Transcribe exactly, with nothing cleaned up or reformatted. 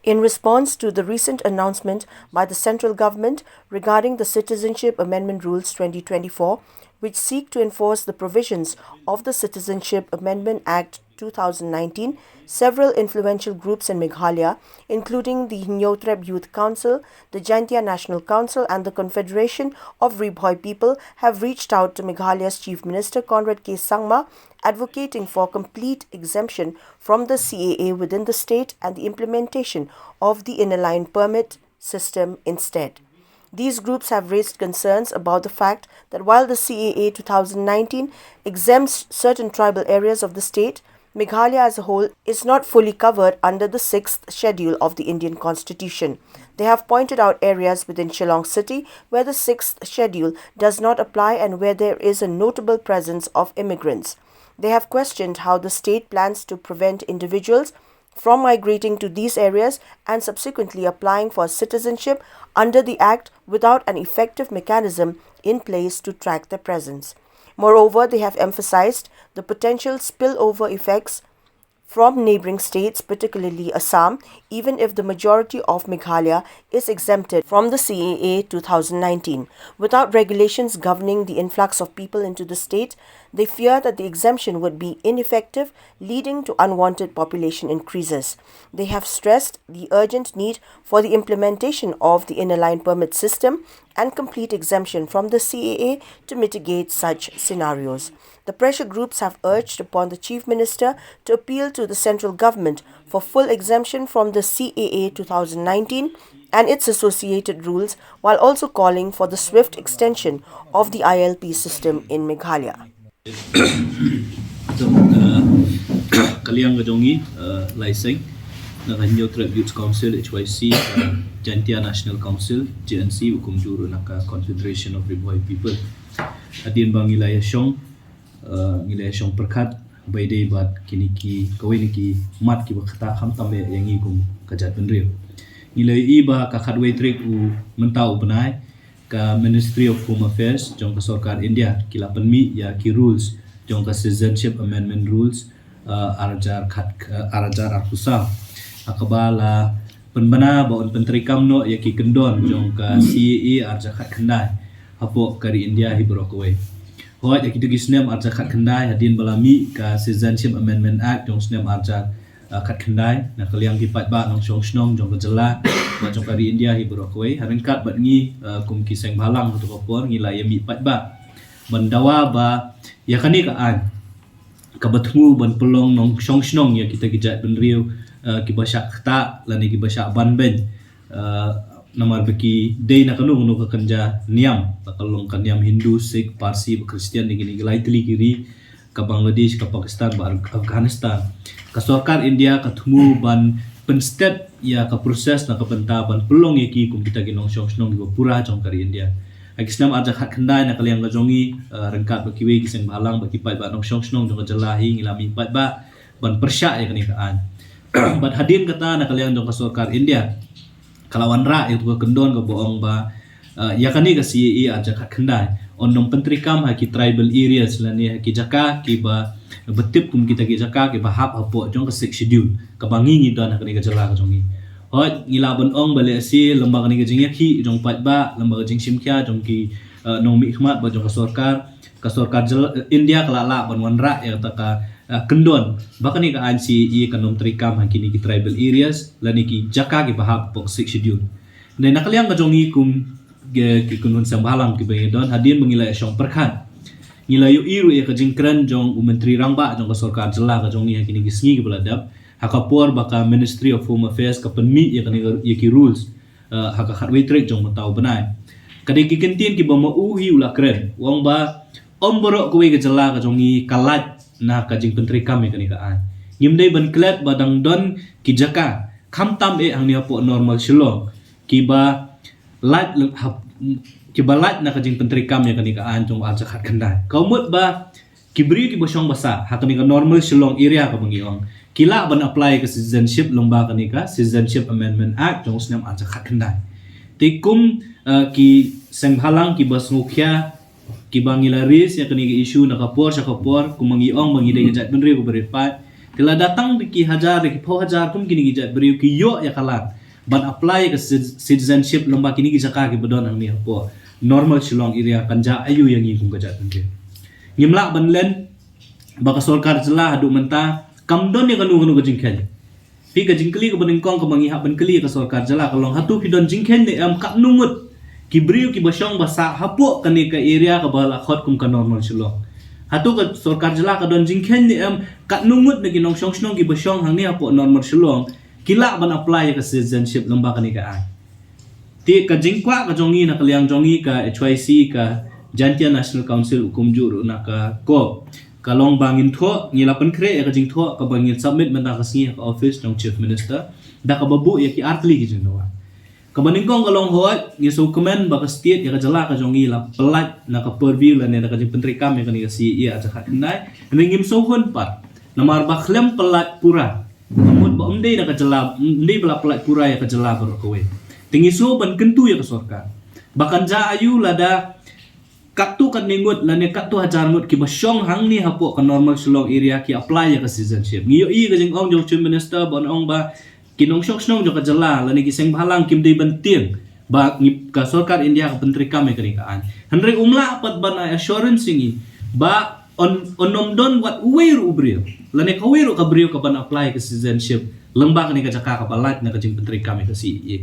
In response to the recent announcement by the central government regarding the Citizenship Amendment Rules twenty twenty-four, which seek to enforce the provisions of the Citizenship Amendment Act two thousand nineteen, several influential groups in Meghalaya, including the Hynñiewtrep Youth Council, the Jaintia National Council, and the Confederation of Ri Bhoi People, have reached out to Meghalaya's Chief Minister Conrad K Sangma, advocating for complete exemption from the C A A within the state and the implementation of the Inner Line Permit system instead. These groups have raised concerns about the fact that while the C A A two thousand nineteen exempts certain tribal areas of the state, Meghalaya as a whole is not fully covered under the sixth Schedule of the Indian Constitution. They have pointed out areas within Shillong City where the sixth Schedule does not apply and where there is a notable presence of immigrants. They have questioned how the state plans to prevent individuals from migrating to these areas and subsequently applying for citizenship under the Act without an effective mechanism in place to track their presence. Moreover, they have emphasized the potential spillover effects from neighboring states, particularly Assam, even if the majority of Meghalaya is exempted from the C A A two thousand nineteen. Without regulations governing the influx of people into the state, they fear that the exemption would be ineffective, leading to unwanted population increases. They have stressed the urgent need for the implementation of the Inner Line Permit system and complete exemption from the C A A to mitigate such scenarios. The pressure groups have urged upon the Chief Minister to appeal to the central government for full exemption from the C A A two thousand nineteen and its associated rules, while also calling for the swift extension of the I L P system in Meghalaya. Ka liang ka jong ngi, Lai Seng, na ka Hynñiewtrep Youth Council, H Y C, Jaintia National Council, J N C, kumjuh ruh na ka Confederation of Ri Bhoi People. Hadien ba ngi la ïa shong, ngi la ïa shong pyrkhat ba ïadei bad kine ki, kawei na ki mat kiba ktah khamtam ïa ngi kum ka jaitbynriew. Ngi la ïohi ba ka khatwei tarik u mynta u bnai, ka Ministry of Home Affairs jong ka sorkar India ki la pynmih ïa ki rules jong ka Citizenship Amendment Rules, ar hajar khat, ar hajar arphew saw, ha kaba la pynbna ba yn pyntreikam noh ïa ki kyndon jong ka C A A ar hajar khatkhyndai hapoh ka ri India hi baroh kawei. Hooid, ha kito ki snem ar hajar khatkhyndai, hadien ba la mih ka Citizenship Amendment Act jong snem ar hajar khatkhyndai, na ka liang ki paidbah nongshong shnong jong ka jylla bad jong ka ri India hi baroh kawei, ha ryngkat bad ngi kum ki seng bhalang ha kato ka por, ngi la ïa mih paidbah ban dawa ba ïa kane ka aiñ kaba thmu ban pynlong nongshong shnong ïa kita ki jaitbynriew kiba shah ktah lane kiba shah banbeiñ, namar ba ki dei na kano kano ka kynja niam, la ka long ka niam Hindu, Sikh, Parsi bad Khristan, ne kine ki lai tylli ki ri, ka Bangladesh, ka Pakistan bad Afghanistan. Ka sorkar India ka thmu ban pynstet ïa ka process na ka bynta ban pynlong ïa ki kum kita ki nongshong shnong kiba pura jong ka ri India. Ha ki snem ar hajar khatkhyndai, na ka liang ka jong ngi, ryngkat bad kiwei ki seng bhalang bad ki paidbah nongshong shnong jong ka jylla hi, ngi la mih paidbah ban pyrshah ïa kane ka aiñ. Bad hadien kata, na ka liang jong ka sorkar India ka la wanrah ïa kato ka kyndon kaba ong ba ïa kane ka C A A ar hajar khatkhyndai yn nym pyntreikam ha ki tribal areas lane ha ki jaka kiba tip kum kita ki jaka kiba hap hapoh jong ka Sixth Schedule kaba ngi ngi don ha kane ka jylla ka jong ngi. Hooid, ngi lah ban ong ba lehse lem bad kane ka jingïakhih jong paidbah, lem bad ka jingshim khia jong ki nongmihkhmat bad jong ka sorkar, ka sorkar India ka la lah ban wanrah ïa kata ka kyndon ba kane ka aiñ C A A kan nym treikam ha kine ki tribal areas lane ki jaka kiba hap hapoh Sixth Schedule. Hynrei na ka liang ka jong ngi kum ki kynhun seng bhalang kiba ngi don, hadien ba ngi la ïa shong pyrkhat, ngi la ïohi ruh ïa ka jingkren jong u Myntri Rangbah jong ka sorkar jylla ka jong ngi ha kine ki sngi kiba la dep, ha ka por ba ka Ministry of Home Affairs ka pynmih ïa kane, ïa ki rules ha ka khatwei tarik jong mynta u bnai. Ka dei ki kyntien kiba ma u hi u la kren, u ong ba ym baroh kawei ka jylla ka jong ngi ka lait na ka jingpyntreikam ïa kane ka aiñ. Ngim dei ban klet ba dang don ki jaka, khamtam eh hangne hapoh Normal Shillong, kiba lait, kiba lait na ka jingpyntreikam ïa kane ka aiñ jong ar hajar khatkhyndai. Ka mut ba ki briew kiba shong basa ha kane ka Normal Shillong area kaba ngi ong, ki lah ban apply ka citizenship lyngba kane ka Citizenship Amendment Act jong snem ar hajar khatkhyndai. Te kum ki seng bhalang kiba sngewkhia, kiba ngi la raise ïa kane ka issue na ka por sha ka por, kumba ngi ong ba ngi dei ka jaitbynriew kaba rit paid, Te lada tang da ki hajar, da ki phew hajar kum kine ki jait briew ki ïoh ïa ka lad ban apply ïa ka ci-, citizenship lyngba kine ki jaka kiba don hangne hapoh Normal Shillong area, kan jia aïu ïa ngi kum ka jaitbynriew? Ngim lah ban len ba ka sorkar jylla haduh mynta kam don ïa kano kano ka jingkheiñ. Phi, ka jingkylli kaba nyngkong kaba ngi hap ban kylli ïa ka sorkar jylla ka long, hato phi don jingkheiñ ne em katno ngut ki briew kiba shong ba sah hapoh kane ka area kaba la khot kum ka Normal Shillong? Hato ka sorkar jylla ka don jingkheiñ ne em katno ngut na ki nongshong shnong kiba shong hangne hapoh Normal Shillong ki lah ban apply ïa ka citizenship lyngba kane ka aiñ? Te ka jingkwah ka jong ngi na ka liang jong ngi ka H Y C, ka Jaintia National Council, u kumjuh ruh na ka CoP, ka long ba ngin thoh, ngi la pynkhreh ïa ka jingthoh kaba ngin submit mynta ka sngi ha ka office jong Chief Minister da kaba buh ïa ki artylli ki jingdawa. Kaba nyngkong ka long, hooid, ngi sngewkmen ba ka state, ïa ka jylla ka jong ngi la pyllait na ka purview lane na ka jingpyntreikam ïa kane ka C A A arhajar khatkhyndai. Hynrei ngim sngewhun pat, namar ba khlem pyllait pura, ka mut ba ym dei na ka jylla, ym dei ba la pyllait pura ïa ka jylla baroh kawei. Te ngi sngew ban kyntu ïa ka sorkar ba kan jia aïu lada katto katne ngut lane katto hajar ngut kiba shong hangne hapoh ka Normal Shillong area ki apply ïa ka citizenship. Ngi ïohi ka jingong jong Chief Minister ban ong ba ki nongshong shnong jong ka jylla lane ki sengbhalang kim dei ban tieng ba ngi, ka sorkar India ka pyntreikam ïa kane ka aiñ. Hynrei um lah pat ban ai assurance ïa ngi ba yn, yn ym don wat uwei ruh u briew lane kawei ruh ka briew kaban apply ka citizenship lyngba kane ka jaka kaba lait na ka jingpyntreikam ïa ka C A A.